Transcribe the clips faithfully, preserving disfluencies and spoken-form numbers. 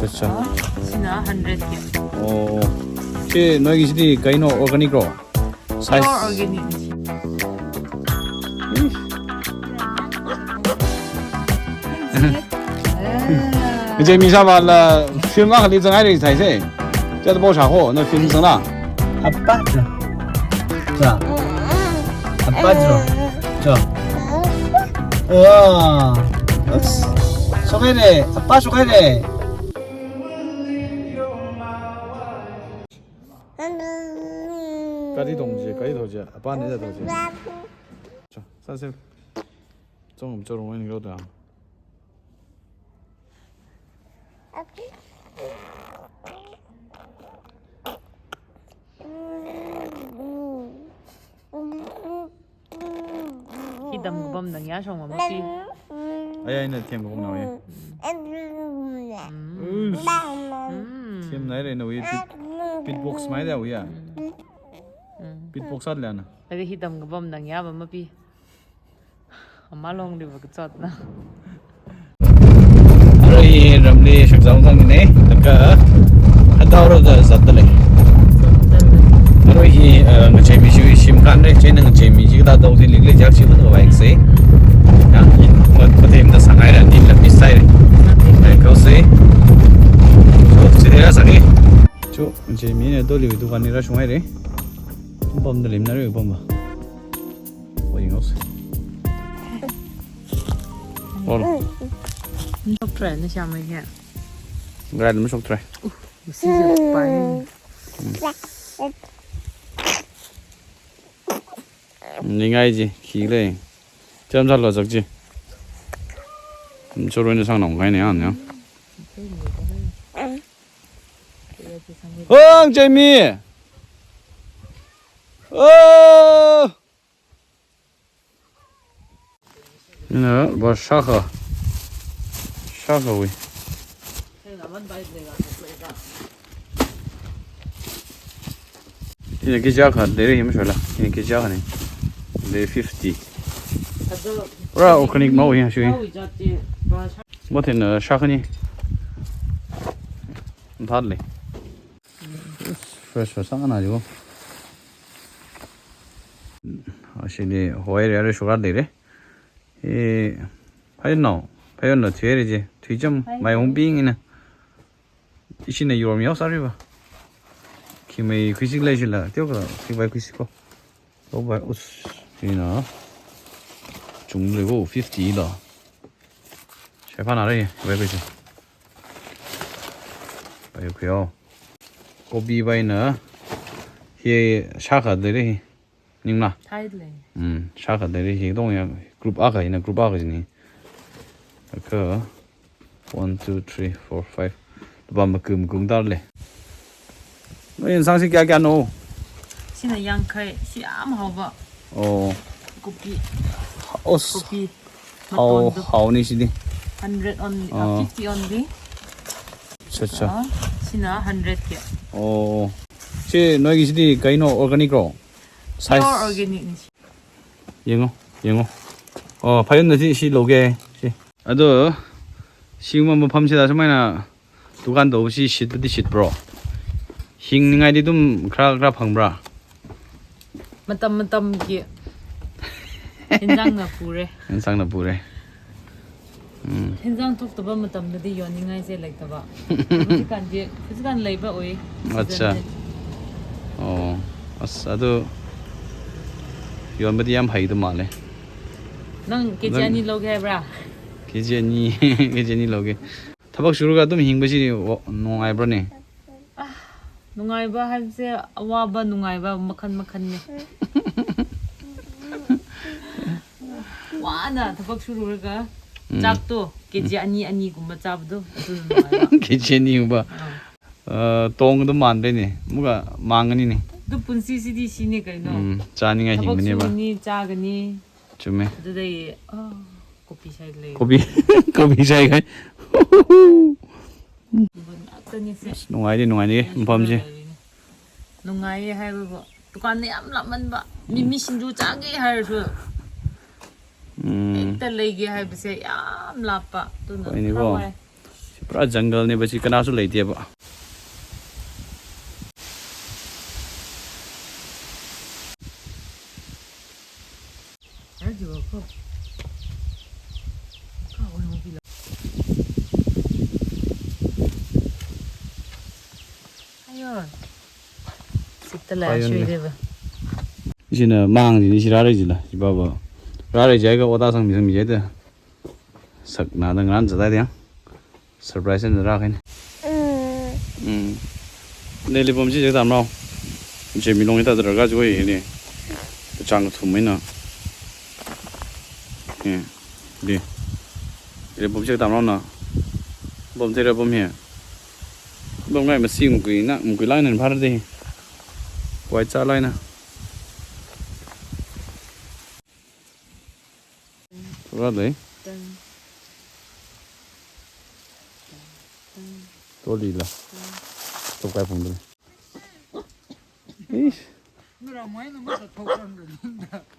ꯑꯠꯆꯥ꯫ ꯁꯤꯅ hundred ꯀꯤ꯫ ꯑꯣ꯫ ꯁꯤ ꯅꯣꯏꯒꯤꯁꯤꯗꯤ ꯀꯩꯅꯣ, organic ꯔꯣ? Size. Pure organic. ꯏꯆꯦ ꯃꯤ ꯁꯥꯕ ꯂ film ꯑꯃ ꯈꯜꯂꯤ ꯆꯪꯉꯥꯏꯔꯦ ꯁꯥꯏꯁꯦ꯫ ꯆꯠꯄꯥꯎ ꯁꯥꯈꯣ, ꯅꯣꯏ film ꯆꯪꯂꯥ? ꯑꯄꯥ ꯆꯣ꯫ ꯆꯣ꯫ ꯑꯄꯥ ꯆꯣ꯫ ꯆꯣ꯫ ꯑꯣ꯫ ꯑꯁ꯫ ꯁꯣꯛꯈ꯭ꯔꯦ꯫ ꯑꯄꯥ ꯁꯣꯛꯈ꯭ꯔꯦ꯫ ꯀꯔꯤ ꯇꯧꯁꯦ, ꯀꯔꯤ ꯇꯧꯁꯦ? ꯑꯄꯥꯅ ꯏꯖꯥ ꯇꯧꯁꯦ꯫ ꯆꯣ, ꯆꯠꯁꯦ꯫ ꯆꯣꯡ ꯆꯣꯔꯣꯡ ꯑꯣꯏꯅ ꯌꯧꯗ꯫ ꯍꯤꯗꯝ ꯀꯕꯝ ꯅꯪ ꯌꯥ ꯁꯣꯡ ꯃꯃꯛꯇꯤ꯫ ꯑꯩ ꯑꯩꯅ ꯊꯦꯝꯕꯒꯨꯝꯅ ꯑꯣꯏꯌꯦ꯫ ꯎꯝ꯫ ꯎꯝ꯫ ꯊꯦꯝꯅ ꯍꯥꯏꯔꯦ ꯅꯣꯏ beat, beatbox ꯃꯥꯏꯗ ꯎꯌꯥ꯫ ꯎꯝ꯫ Beatbox ꯁꯥꯠꯂꯦꯅ꯫ ꯑꯗꯨ ꯍꯤꯗꯝ ꯀꯕꯝ ꯅꯪ ꯌꯥꯕ ꯃꯄꯤ꯫ ꯑꯃ ꯂꯣꯡꯂꯤꯕ ꯀꯆꯠꯅ꯫ ꯑꯔꯣꯏ ꯔꯝꯂꯤ ꯁꯛꯆꯥꯎ ꯆꯪꯅꯦ꯫ ꯇꯛꯀ ꯍꯟꯗꯥꯎꯔꯗ ꯆꯠꯇ ꯂꯩ꯫ ꯑꯔꯣꯏꯒꯤ, ꯑ, ꯉꯆꯦꯃꯤꯁꯨ ꯁꯤꯝ ꯀꯥꯟꯗ ꯆꯦꯅ ꯉꯆꯦꯃꯤꯁꯤ ꯀꯗꯥ ꯇꯧꯗꯤ ꯂꯤꯛꯂꯦ ꯖꯥꯛꯁꯤ ꯃꯗꯨ ꯋꯥꯏꯛꯁꯦ꯫ ꯌꯥ? ꯃ-, ꯃꯇꯦꯝꯗ ꯁꯉꯥꯏꯔ ꯅꯤꯝ ꯂꯝꯕꯤ ꯁꯥꯏꯔꯦ꯫ ꯂꯥꯏꯛ ꯀꯧꯁꯦ꯫ ꯁꯤꯗꯤ ꯔꯥ ꯁꯥꯒꯦ꯫ ꯆꯨ, ꯉꯆꯦꯃꯤꯅ ꯗꯣꯂꯤ ꯗꯨꯀꯥꯟꯅꯤ ꯔꯥ ꯁꯨꯡꯉꯥꯏꯔꯦ꯫ ꯄꯝꯗ ꯂꯦꯝꯅꯔꯦ ꯄꯝꯕ꯫ ꯍꯣꯏ, ꯌꯦꯡꯉꯣꯁꯦ꯫ ꯑꯣꯜ꯫ ꯁꯣꯛꯇ꯭ꯔꯦ, ꯅꯁꯥꯃꯛꯁꯦ꯫ ꯒꯥꯏꯗ ꯑꯃ ꯁꯣꯛꯇ꯭ꯔꯦ꯫ ꯎ, ꯃꯁꯤꯁꯦ ꯄꯥꯏ꯫ ꯎꯝ꯫ ꯅꯤꯡꯉꯥꯏꯖꯤ, ꯈꯤꯂꯦ꯫ ꯆꯝ ꯆꯥꯂꯣ ꯆꯛꯁꯤ꯫ ꯎꯝ, ꯆꯣꯔꯣꯏꯅ ꯁꯥꯡꯅ ꯑꯃꯨꯛ ꯍꯥꯏꯅꯦ, ꯑꯥ, ꯅꯦ꯫ ꯍꯪ, ꯆꯦꯃꯤ! ꯑꯣ! ꯅ ꯕ ꯁꯥꯈ꯫ ꯁꯥꯈ ꯋꯤ꯫ ꯏꯅ ꯀꯦꯖꯤ ꯑꯈ ꯂꯩꯔꯦ, ꯏꯃ ꯁꯣꯏꯂꯥ꯫ ꯏꯅ ꯀꯦꯖꯤ ꯑꯈꯅꯤ꯫ ꯂꯩ fifty꯫ ꯄꯨꯔꯥ organic ꯃꯥꯎ ꯌꯥ ꯁꯨꯏ꯫ ꯃꯊꯦꯟ, ꯑ, ꯁꯥꯈꯅꯤ꯫ ꯊꯥꯠꯂꯦ꯫ Fresh, fresh ꯁꯥꯅ ꯖꯤꯕꯣ꯫ ꯑꯁꯤꯗꯤ ꯍꯣꯏꯔꯦ, ꯑꯔꯦ ꯁꯨꯒꯥ ꯂꯩꯔꯦ꯫ ꯑꯦ, ꯐꯩꯅꯣ, ꯐꯩꯅꯣ, ꯊꯨꯏꯔꯦ ꯖꯦ, ꯊꯨꯏꯆꯝ, ꯃꯥꯏ ꯍꯣꯡ ꯄꯤꯡ ꯏꯅ꯫ ꯏꯁꯤꯅ ꯌꯣꯔꯝ ꯌꯥꯎ ꯆꯥꯔꯤꯕ꯫ ꯈꯤꯃꯩ ꯈꯨꯏꯁꯤꯛ ꯂꯩꯁꯤꯜꯂ, ꯇꯤꯌꯣꯀ, ꯈꯤꯕꯥꯏ ꯈꯨꯏꯁꯤꯛꯀꯣ꯫ ꯂꯧꯕꯥꯏ, ꯎꯁ, ꯁꯤꯅ ꯆꯨꯝꯂꯦꯀꯣ, fifty ꯂꯣ꯫ ꯁꯦꯐꯥꯅ ꯔꯦ, ꯕꯥꯏ ꯕꯥꯏ ꯁꯦ꯫ ꯕꯥꯏ ꯈꯨꯌꯥꯎ꯫ ꯀꯣꯕꯤ ꯕꯥꯏꯅ ꯍꯦ ꯁꯥꯈ ꯗꯦꯔꯦ ꯍꯦ꯫ ꯅꯤꯡꯅ? ꯊꯥꯏꯗ ꯂꯩ꯫ ꯎꯝ, ꯁꯥꯈ ꯗꯦꯔꯦ ꯍꯦ ꯗꯣꯡ ꯌꯥ group ꯑꯥꯈ ꯏꯅ group ꯑꯥꯈ ꯖꯤꯅꯤ꯫ ꯑꯀ one, two, three, four, five꯫ ꯂꯨꯄꯥ ꯃꯀꯨꯝ ꯃꯀꯨꯝ ꯇꯥꯔꯂꯦ꯫ ꯅꯣꯏ ꯌꯦꯟꯁꯥꯡꯁꯤ ꯀꯌꯥ ꯀꯌꯥꯅꯣ? ꯁꯤꯅ ꯌꯥꯡꯈꯩ, ꯁꯤ ꯌꯥꯝ ꯍꯥꯎꯕ꯫ ꯑꯣ꯫ ꯀꯣꯕꯤ꯫ ꯑꯁ꯫ ꯀꯣꯕꯤ ꯍꯥꯎ-, ꯃꯇꯣꯟꯗꯣ꯫ ꯍꯥꯎꯅꯤ ꯁꯤꯗꯤ꯫ Hundred only, ꯑ, ꯑꯣ꯫ Fifty only꯫ ꯑꯠꯆꯥ, ꯑꯠꯆꯥ꯫ ꯑ, ꯁꯤꯅ hundred ꯀꯤ꯫ ꯑꯣ꯫ ꯁꯤ ꯅꯣꯏꯒꯤꯁꯤꯗꯤ ꯀꯩꯅꯣ, organic ꯔꯣ? Size꯫ Pure organic ꯅꯤ ꯁꯤ꯫ ꯌꯦꯡꯉꯣ, ꯌꯦꯡꯉꯣ꯫ ꯑꯣ, ꯐꯌꯨꯝꯅ ꯁꯤ, ꯁꯤ ꯂꯧꯒꯦ, ꯁꯤ꯫ ꯑꯗꯣ, ꯁꯤꯒꯨꯝꯕ ꯃꯐꯝꯁꯤꯗ ꯁꯨꯃꯥꯏꯅ ꯗꯨꯀꯥꯟ ꯇꯧꯕꯁꯤ ꯁꯤꯠꯄꯗꯤ ꯁꯤꯠꯄ꯭ꯔꯣ? ꯍꯤꯡꯅꯤꯡꯉꯥꯏꯗꯤ ꯑꯗꯨꯝ ꯈꯔ, ꯈꯔ ꯐꯪꯕ꯭ꯔꯥ? ꯃꯇꯝ ꯃꯇꯝꯒꯤ ꯍꯤꯟꯖꯥꯡꯅ ꯄꯨꯔꯦ꯫ ꯍꯤꯟꯖꯥꯡꯅ ꯄꯨꯔꯦ꯫ ꯎꯝ꯫ ꯍꯤꯟꯖꯥꯡ ꯊꯣꯛꯇꯕ ꯃꯇꯝꯗꯗꯤ ꯌꯣꯟꯅꯤꯡꯉꯥꯏꯁꯦ ꯂꯩꯇꯕ꯫ ꯍꯧꯖꯤꯛꯀꯥꯟꯗꯤ, ꯍꯧꯖꯤꯛꯀꯥꯟ ꯂꯩꯕ ꯑꯣꯏ, ꯑꯠꯆꯥ꯫ Season ꯁꯦ꯫ ꯑꯣ, ꯑꯁ, ꯑꯗꯨ ꯌꯣꯟꯕꯗꯤ ꯌꯥꯝ ꯍꯩꯗꯧ ꯃꯥꯜꯂꯦ꯫ ꯅꯪ ꯀꯦ ꯖꯤ ꯅꯪ ꯑꯅꯤ ꯂꯧꯒꯦ ꯍꯥꯏꯕ꯭ꯔꯥ? ꯀꯦ ꯖꯤ ꯑꯅꯤ, ꯀꯦ ꯖꯤ ꯑꯅꯤ ꯂꯧꯒꯦ꯫ ꯊꯕꯛ ꯁꯨꯔꯒ ꯑꯗꯨꯝ ꯍꯤꯡꯕꯁꯤ ꯋꯥ-, ꯅꯨꯡꯉꯥꯏꯕ꯭ꯔꯅꯦ? ꯑꯥ, ꯅꯨꯡꯉꯥꯏꯕ ꯍꯥꯏꯕꯁꯦ ꯑꯋꯥꯕ ꯅꯨꯡꯉꯥꯏꯕ ꯃꯈꯜ ꯃꯈꯜꯅꯦ꯫ ꯋꯥꯅ ꯊꯕꯛ ꯁꯨꯔꯨꯔꯒ ꯎꯝ꯫ ꯆꯥꯛꯇꯣ ꯀꯦ ꯖꯤ ꯎꯝ꯫ ꯑꯅꯤ ꯑꯅꯤꯒꯨꯝꯕ ꯆꯥꯕꯗꯣ ꯑꯗꯨꯅ ꯅꯨꯡꯉꯥꯏꯕ꯫ ꯀꯦ ꯖꯤ ꯑꯅꯤꯒꯨꯝꯕ꯫ ꯑꯥ꯫ ꯑ, ꯇꯣꯡꯒꯗꯧ ꯃꯥꯟꯗꯦꯅꯦ꯫ ꯑꯃꯨꯛꯀ ꯃꯥꯡꯒꯅꯤꯅꯦ꯫ ꯑꯗꯨ ꯄꯨꯟꯁꯤꯁꯤꯗꯤ ꯁꯤꯅꯦ ꯀꯩꯅꯣ꯫ ꯎꯝ, ꯆꯥꯅꯤꯡꯉꯥꯏ ꯊꯕꯛ ꯍꯤꯡꯕꯅꯦꯕ꯫ ꯁꯨꯒꯅꯤ, ꯆꯥꯒꯅꯤ꯫ ꯆꯨꯝꯃꯦ꯫ ꯑꯗꯨꯗꯩ, ꯑ, ꯀꯣꯐꯤ ꯁꯥꯏ ꯂꯩ꯫ ꯀꯣꯐꯤ, ꯀꯣꯐꯤ ꯁꯥꯏ ꯈꯥꯏ꯫ ꯉꯥꯛꯇꯅꯤ ꯁꯦ꯫ ꯑꯁ, ꯅꯨꯡꯉꯥꯏꯗꯤ ꯅꯨꯡꯉꯥꯏꯅꯤ ꯃꯐꯝꯁꯦ꯫ ꯅꯨꯡꯉꯥꯏꯌꯦ ꯍꯥꯏꯕꯕꯨ, ꯗꯨꯀꯥꯟꯗ ꯌꯥꯝ ꯂꯥꯞꯃꯟꯕ꯫ ꯃꯤꯃꯤ ꯁꯤꯡꯖꯨ ꯆꯥꯒꯦ ꯍꯥꯏꯔꯁꯨ, ꯎꯝ꯫ ꯍꯦꯛꯇ ꯂꯩꯒꯦ ꯍꯥꯏꯕꯁꯦ ꯌꯥꯝ ꯂꯥꯞꯄ꯫ ꯑꯗꯨꯅ ꯍꯣꯏꯅꯦꯀꯣ꯫ ꯈꯔ ꯋꯥꯏ꯫ ꯁꯤ Pura jungle ne ba chi, kanasu leiteba. Ayo. Sitala Ayo shui ne. Deba. Ishi na mang ji, ishi rāra jila, ishi baba. Rāra ji ai ka ota sangmi sangmi jai da. Sakna da ngaran zada diang. Surprise na rākhaina. Mm. Mm. Neli pom chi je tamrao. Jemilong ita dara ga joi ni. Chang thum mai na. Ye. Di. Neli pom chi tamrao na. Pom thera pom hi. Pom ngai masi ngui na, ngui lai na phar de. Wai cha lai na. Ra de. Toli la. Tokai phung de. Ish.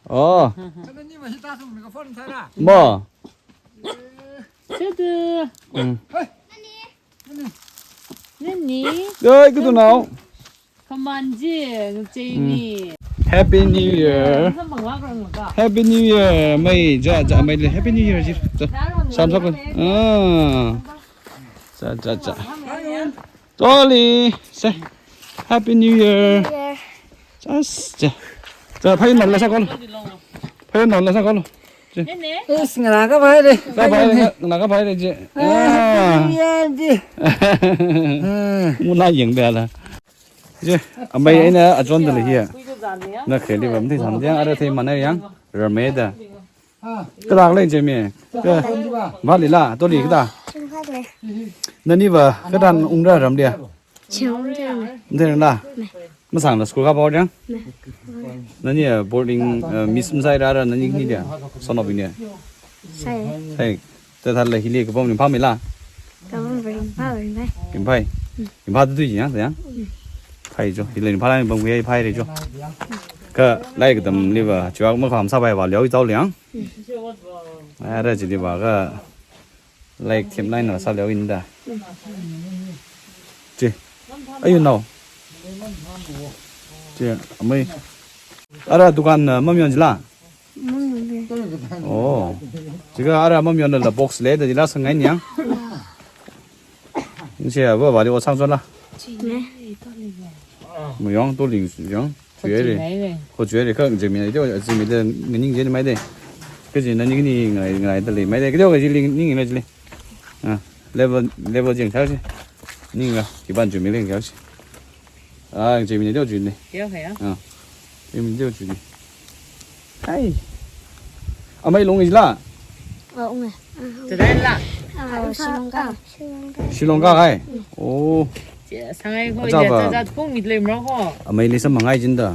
Oh. Mo. Sede. Mm. Nani? Doi, kudu nao. Kaman ji, ngachei ni. Happy New Year. Samang lak rang maka. Happy New Year. Mai, ja, ja, mai le. Happy New Year ji. Ja. Sam sak. Ah. Ja, ja, ja. Toli, say Happy New Year. Just, ja. Ja, phai non la sa kol. Phai non la sa kol. Nene. Is ngana ka bai de. Ka bai de, ngana ka bai de je. Ah, ah. Happy New Year ji. Ah. Muna yeng de la. Je, amai ina ajon de le hia. Na kheli bam thi sam jang, ara thei mana yang. Rameda. Kada lei je mi. Ka. Bali la, toli kada. Chungkha le. Nani ba, kada ungra ram dia. Chungkha le. Nde la. Masang la school ka ba dia. Nani, eh, boarding, eh, miss masai ra ra nani ni dia. Sono bini. Sai. Sai. Te thal la hili ka bom ni pha mi la. Ka bom ring pha ring pai. Ring pai. Ring pha tu tu ya, ya. Phai jo, hili ring pha la bom ya phai re jo. Ka lai ka dam li ba, chua ma kham sa bai ba liao i tau liang. Ara ji li ba ka. Like them line na sa leo inda. Ji. Ayu nao. Ji, amai. Ara dukan na mamion jila. Oh. Jiga ara mamion la box le da jila sangai niang. Nse aba bali o sang zola. Muyong to ling yong. Chuere. Ho chuere ka jemi de, jemi de ngin je mai de. Ka jin na ni ni ngai ngai de le mai de. Ka de ka ji ling ni ngai le. Ah, level level jeng thar si. Ni nga ki ban jemi le nga si. Ah, jemi de ju ni. Yo ya. Ah. Jemi de ju ni. Hai. Amai long is la. Oh, unge. Tadai la. Ah, Shillong ka. Shillong ka hai. Oh. Sangai ho. Acha ya ba. Cha cha kong mit le mro ho. Amai le sa mangai jin da.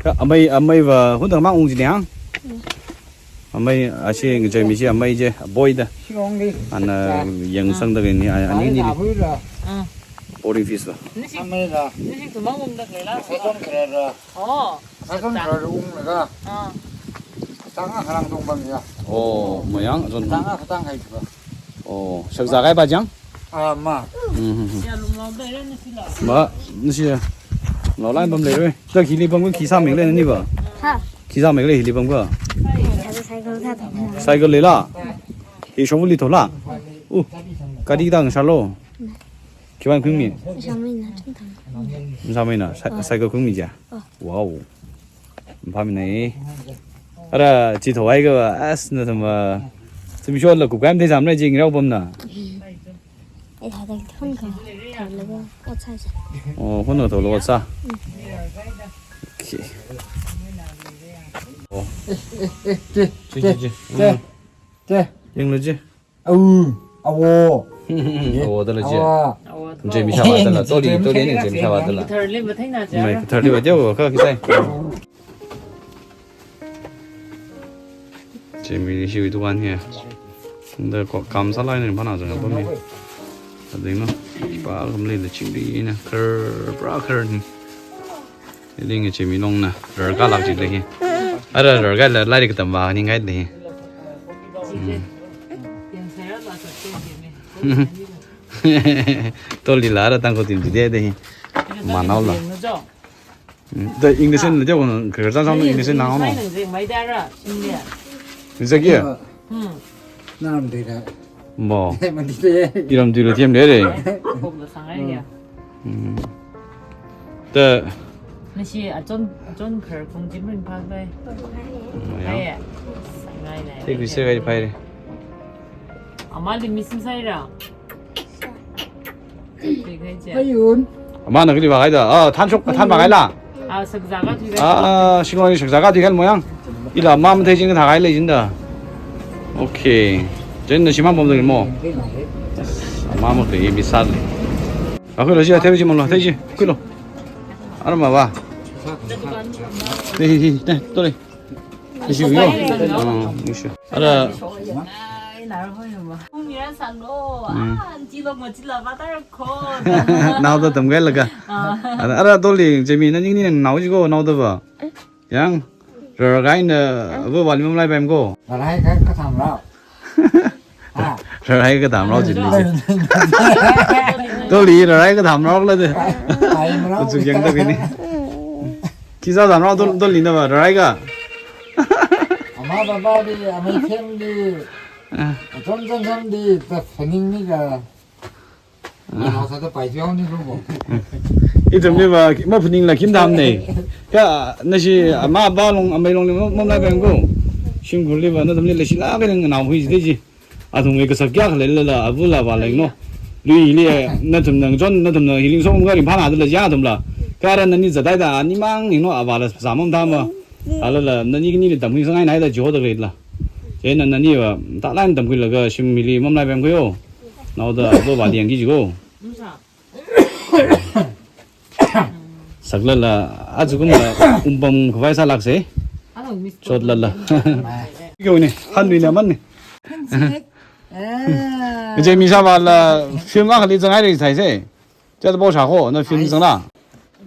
Ka amai, amai ba hun da mang ung jin yang. Amai ashi ngi jai mi shi amai je boy da. Ana yang sang da ni ani ni. Ah. Boarding fees ba. Amai la. Ni sing tu mang ung da le la. Sa tong kra ra. Oh. Sa tong kra ra ung la. Ah. Tang a kharang tong bang ya. Oh, mayang zon. Tang a khatang hai ba. Oh, shak za kai ba jang? Ah, ma. Mhm. Ma, nisi ya. Lao lai bam le re. Ta hili bam ko khi sa meng le ni ba? Ha. Khi sa meng le hili bam ko. Cycle ka ta. Cycle le la. Hi shong li to la. Uh. Kadi dang sa lo. Khi ban khung mi. Sa mi na chung tang. Sa mi na. Cy- Cycle khung mi ja. Oh. Wow. Phaminai. Ara chi thawai ka as na thama. Simi shon la kup kam de jam na jing rau bam na. Eh, ha, da, hun ka. Thawai ka, ka cha cha. Oh, hun ka thawai ka cha. Okay. Oh. Chi, chi, chi. Te. Yeng lo chi. Au, awo. Awo dala je. Awo. Jemi shawa dala, toli, toli ne jemi shawa dala. Kathar le mathai na ja. Mai, kathar le ba je, ka kisai. Jemi ni shi dukan hi. Nda ko kam sa lai ne pa na jang pa mi. Ading no. Pa kam le le ching di na kar, pra kar ni. Iling che mi nong na, rarga lak chi le hi. Ara rarga la, la ri katam ba ni ngai le hi. Hmm. Tolila ara Tangkhul team jide de. Manaola. Mm, the English in the one, Kyrgyzstan English in now. Is it here? Hmm. Naram dida. Mo. Mandite. Iram dilo team de. Kok la sangai ya. Mm. The Nashi achon, achon khar kung jimrin phak lai. Mm, ya. Ai, sangai lai. Take this right, phai. Amali miss saira. Ayun. Amana kali ba kaida. Ah, thanshok, than ba kaila. Ah, sakzaka thui. Ah, shingwani sakzaka thui kan moyang. Ila mam thei jing tha kaila jinda. Okay. Jen na shima bom de mo. Mama ke ye misal. Aku lo ji, thei ji mo lo, thei ji. Kulo. Ara ma ba. Thei, thei, thei, thei, tole. Issue yo. Oh, issue. Ara. Ai, nar hoi ma. Hung ya san lo. Hmm. Ah, ji lo ma ji la ba tar ko. Naoda tamkhuilaga. Ah. Ara, ara toli, Jemi, na ning ning nao ji ko, naoda ba. Yang, rarkai na, abu wali mamlai pem ko. Rarai ka, ka tham rao. Ah. Rarai ka tham rao jili. Toli, rarai ka tham rao la de. Ai, ma rao. Utsuk yang ta bini. Kisa tham rao, tol-, toli na ba, rarai ka. Ama baba di, ama them di. Ah. Atom jam jam di, ta phaning ni ka. Ithumli ba, maphaningla khim tham ne. Kha, nashi, ama ba long, amei long li, mo, momlai pem ko. Shimkhurli ba, nathumli leishilāk eina nganao hui jide ji. Athumwui kasak kayākha leilala, avāla avā leng no. Lui hili, nathumna ngachon, nathumna healing song ka ringphāna dala ja athumla. Kha ara nani zatai da, ani mang ni no, avāla sāmam tham ma. Alala, nani kani li tamkhui sangai nai da jo da leila. Chieina nani va, talai tamkhuilaga shim hili mamlai pem ko yo. Naoda, do ba diang ki ji ko. Saklala, aja kumla, umpam khavai sālāk se. Chotlala. Kyo ne, han lui na man ne. Jemi sāvāla, film akhali zangai ri sai se. Chat bo sha ko, na film zangla.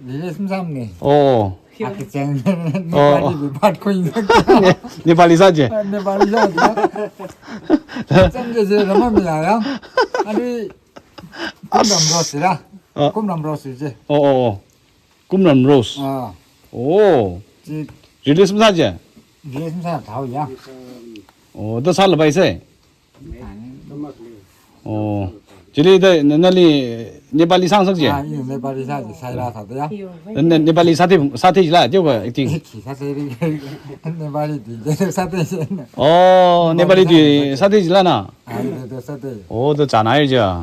Release masāmane. Oh. Akachang. Oh, Nepali oh. Bi part ko yin. Ne-, Nepali sā je. Nepali sā je. Chang je je rama mi ya ya. Ani Kumram Rose la. Ah. Kumram Rose je. Oh, oh, oh. Kumram Rose. Ah. Oh. Ji. Release masā je. Release masā thao ya. Oh, da sālapai se. Oh. Chili da na-, nali Nepali sāngasak je? Ah, i Nepali sā je, saira sā da ya. Na, na, Nepali sāthei, sāthei jila, teo ka acting. Ki sāthei ri. Nepali di, sāthei je. Oh, Nepali di, sāthei jila na? Ah, i de, de sāthei. Oh, da chānai ja.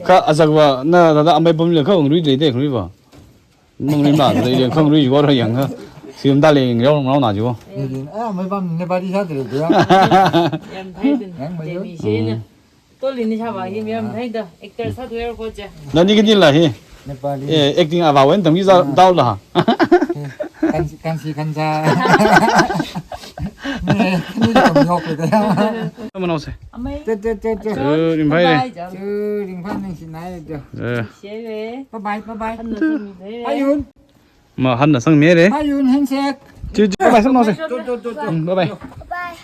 Kha azak va, na, da, da, amei pam le, kha ung rui de, de, ung rui va. Nung rim la, da, da, kha ung rui va, ra yang kha. Sim da le, yang rau, rau na jo. Ni, ni, ah, amei pam Nepali sā de, de ya. Yang thai din. Yang mai yo. Demi shi na. Toli ni chaba hi mi am thai da, actor sā tuer ko je. Nani kani la hi. Nepali. Eh, acting ava wen tam ki za dao la. Kan, kan si kan za. Ni, ni tam yok le da. Manao se. Amei. Te, te, te, te. Eh, rim phai le. Bye bye, John. Eh, rim phai ning si nai le jo. Eh. Share. Bye bye, bye bye. Hanna sami le. Ayun. Ma hanna sangmire. Ayun handshake. Ju, ju, bye bye, sangno se. Ju, ju, ju, ju. Mm, bye bye.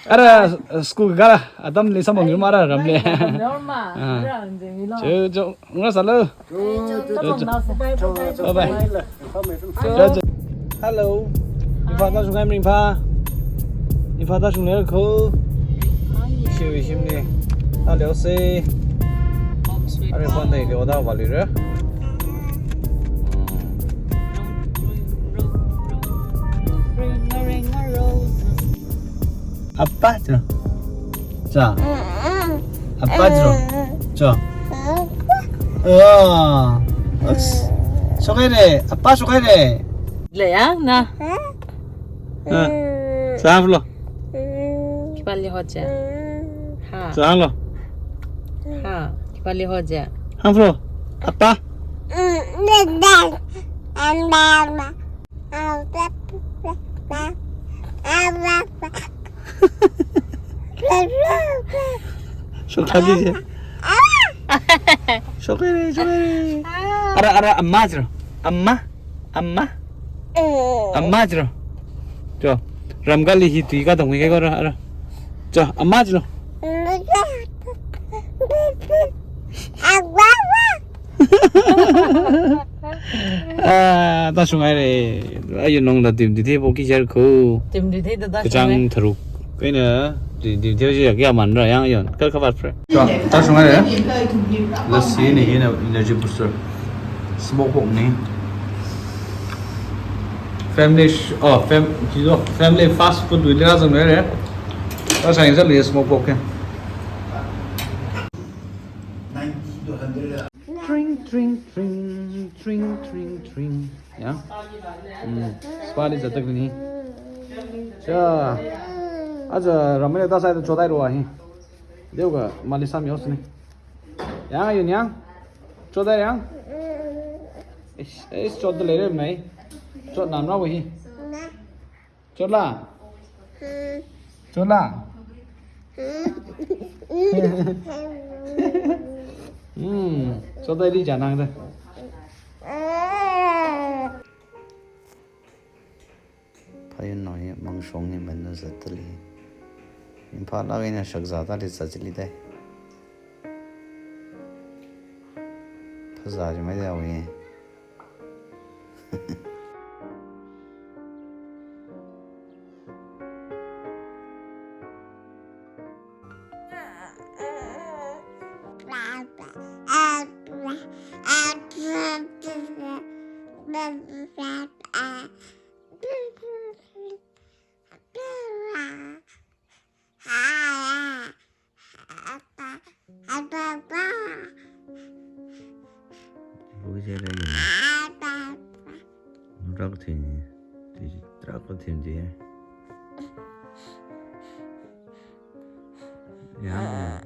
Ara, uh, school kara, atam le samang yuma ara ram le. Normal. Ah. Ara ram je mi lo. Ju, ju, ngra salo. Ju, ju, ju. Bye bye. Ju, ju. Hello. Imphal ta shung ai ring pha. Imphal ta shung le ko. Shi wi shim ni. Ta leo se. Are phone dai leo da va li re. Appa jo. Jo. Appa jo. Jo. Oh. Ups. Shokai re. Appa shokai re. Le ya na. Ah. Sahab lo. Kipali hoja. Ha. Sahab lo. Ha. Kipali hoja. Hangflo. Appa. Shokali je. Shokali, shokali. Ara, ara, amma jiro. Amma. Amma. Amma jiro. Jo. Ramkali hi tui ka tongwi kai ko ra, ara. Jo, amma jiro. Ah, tāshunghaira. Ayu nong da tim di the bo ki jar ko. Tim di the da da. Kachāng shunghaira. Tharuk. Kaina di di the ji ya manra yang yon. Kar khabar pre. Ka, tāshunghaira. Lassi ni hina energy booster. Smoke pork ni. Family sh-, oh, fam-, jizo, family fast food wui lira zanghaira. Tāshunghaira smoke pork ke. Tring, tring, tring, tring, tring, tring. Ya. Hmm. Spa li zatda khalei ni. Cha. Aja ramai ta sai chothaira hi. Deu ka mali sam yos ni. Yang ayu yang. Chothaira yang. Eish, eish, chotda leira mai. Chotnamra hi. Chotla? Chotla? Hmm, chothaili janang da. Phayun noi mangshong ni manu zatali. Imphal la ina shakza tali zatali dai. Phazā ji mai da wi. Bui je le yun. Nutrak thin. Ti trak thin je. Ya.